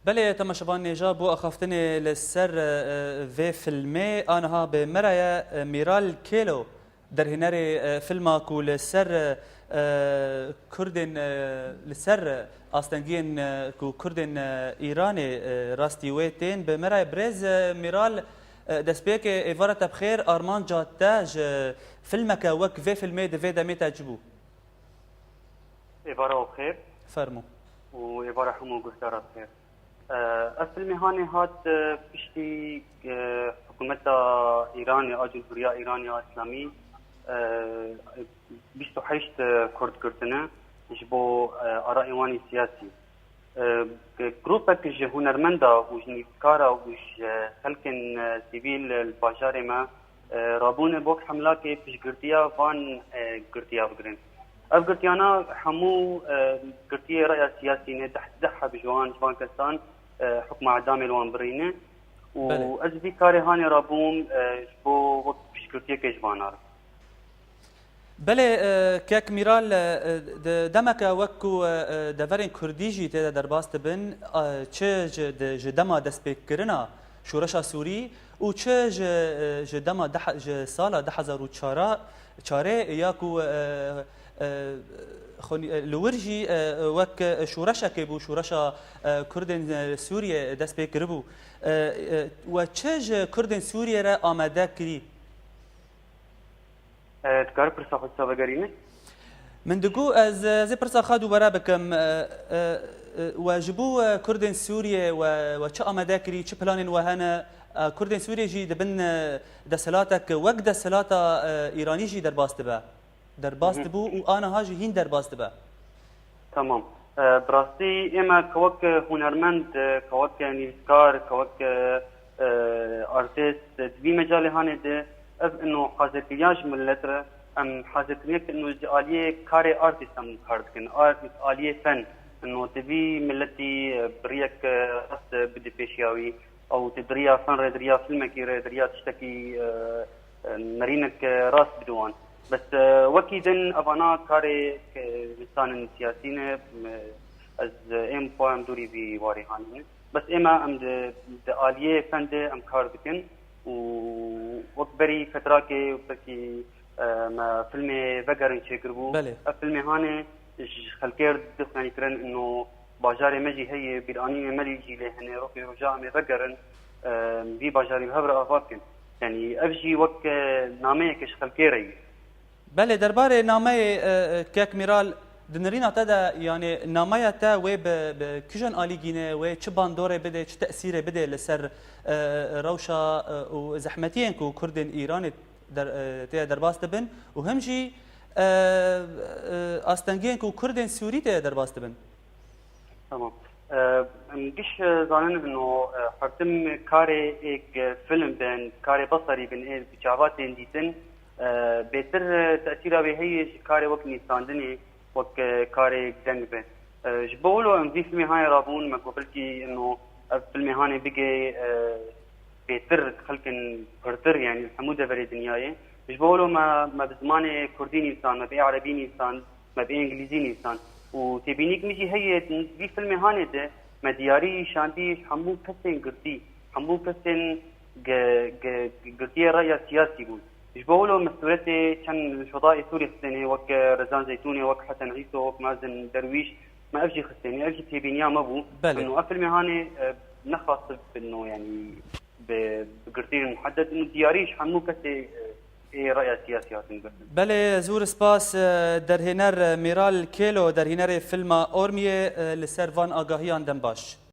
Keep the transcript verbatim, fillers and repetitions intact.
Belê, temaşevan nêja bo axaftinê li ser, e, vê filmê, aniha bi me re ye, e, Mîral Kêlo, derhênerê, e, filma ku li ser, e, e, Kurdên, e, li ser astengiyên, e, ku Kurdên, e, Îranê, e, rastî wê tên. Bi me re ye birêz, e, Mîral, e, destpêkê êvara te bi xêr, armanca te ji filmeke wek vê filmê di vê demê te çi bû? Êvara we bi xêr. Fermo. Û êvara hemû guhdara bi xêr. E, ev filmê hanê hat, e, piştî, e, hikûmeta Îranê, a Cumhuriya Îranê ya Îslamî, e, bîst û heşt Kurd girtine ji bo, e, arayên wan ên siyasî. E, grûpek ji hunermenda û ji nivîskara û ji xelkên, e, sivîl li bajarê me, e, rabûne bo hemlakê piştgirtiya van, e, girtiya bigirin. Ev girtiyana hemû, e, girtiyê raya siyasî ne, deh, deh heb ji wan, ji van kesan, e, hukma edamê li wan birîne. Û Belê. ez vî karê hanê rabûm, e, ji bo wek piştgirtiyeke ji van re. Belê, e, kek Mîral, e, e, di demeke wek ku, e, e, deverên Kurdî jî tê de derbas dibin, e, çi ji, di, ji dema destpêkkirina şoreşa Sûrî û çi ji, e, ji dema deh, ji sala du hezar û çar, çarê ya ku, e, e, xwinî-, e, li wir jî, e, wek, e, şoreşekê bû, şoreşa, e, Kurdên, e, Sûriyê dest pê kiribû. E, e, we çi ji Kurdên Sûriyê re amade kirî? E, dikare pirsa xwe dîsa vegerîne? Min digot ez, ez ê pirsa xwe dubare bikim. E, e, e, we ji bo, e, Kurdên Sûriyê we, we çi amade kirî, çi planên we hene? E, Kurdên Sûriyê jî di bin, e, desthilatek wek desthilata, e, Îranî jî derbas dibe. Derbas Mhm. dibû û aniha jî hîn derbas dibe. Tamam. E, bi rastî ême ke wek hunermend, ke wek nivîskar, ke wek, e, artist, di vî mecalê hanê de ev ino hazirkiriya ji millet re, em hazirkiriyek ino ji aliyê karê artist em kar dikin. Artist, aliyê fen ino di vî milletî, e, bi riyek, e, rast, e, bide pêşiya wî. Ew di, di riya fen re, di riya filmekî re, di riya tiştekî, e, e, nerînek, e, rast bide wan. Bes, e, wekî din evana karê, e, însanên siyasî ne, e, ez, e, êm xwe em dûrî vî warê hanîne. Bes ême em di, di aliyê fen de em kar dikin û wek berî fetrakê belkî, e, me filmê Vegerin çêkiribû. Belê. Ev filmê hanê ji xelkê re dixuyanîkirin ino bajarê me jî heye, bîranînê me lê jî lê hene, rokê roja em ê vegerin, e, vî bajarî bi hev re ava bikin. Yanî ev jî wek, e, nameyeke ji xelkê re ye. Belê, derbarê nameyê, e, e, kek Mîral, di nirîna te de, yanî nameya te wê bi, bi kijan alîgî ne, wê çi bandorê bide, çi tesîrê bide li ser, e, rewşa, e, û zehmetiyên ku Kurdên Îranê der-, e, tê derbas dibin û him jî, e, e, astengiyên ku Kurdên Sûrî tê derbas dibin? Tamam. E, em giş, e, zanin ino, e, her tim karê êk, e, film bin, karê besarî bin, ê bi çava tên dîtin, e, bêtir, e, tesîra wê heye ji karê wek nivîsandinê, wek, e, karê deng be. E, ji bo wilo em vî filmê hanê rabûn, me got belkî ino ev filmê hanê bigê, e, bêtir xelkin pirtir, yanî hemû deverê dinyayê. Ji bo wilo me, me bi zimanê kurdî nivîsan, me bi erebî nivîsan, me bi îngilîzî nivîsan. Û têbînîk min jî heye, vî filmê hanê de me diyarî şandî hemû kesên girtî, hemû kesên ge-, ge-, girtiyê raya siyasî bûn. Ji bo wilo me sûretê çend şuhedayê Sûrî xistêne, wek Rezan Zeytûnê, wek Hesen Îso, wek Mazin Derwîş, me ev jî xistêne, ev jî têbîniya me bû. Belê. Min û ev filmê hanê, e, nexwast bin û, yanî, bi, bi girtiyên muheddet û diyarî ji hemû kesê, e, ê raya siyasî hatin girtin. Belê, zûr spas, e, derhêner, e, Mîral Kêlo, derhênerê filma Ormiyê, e, li ser van agahiyan dem baş.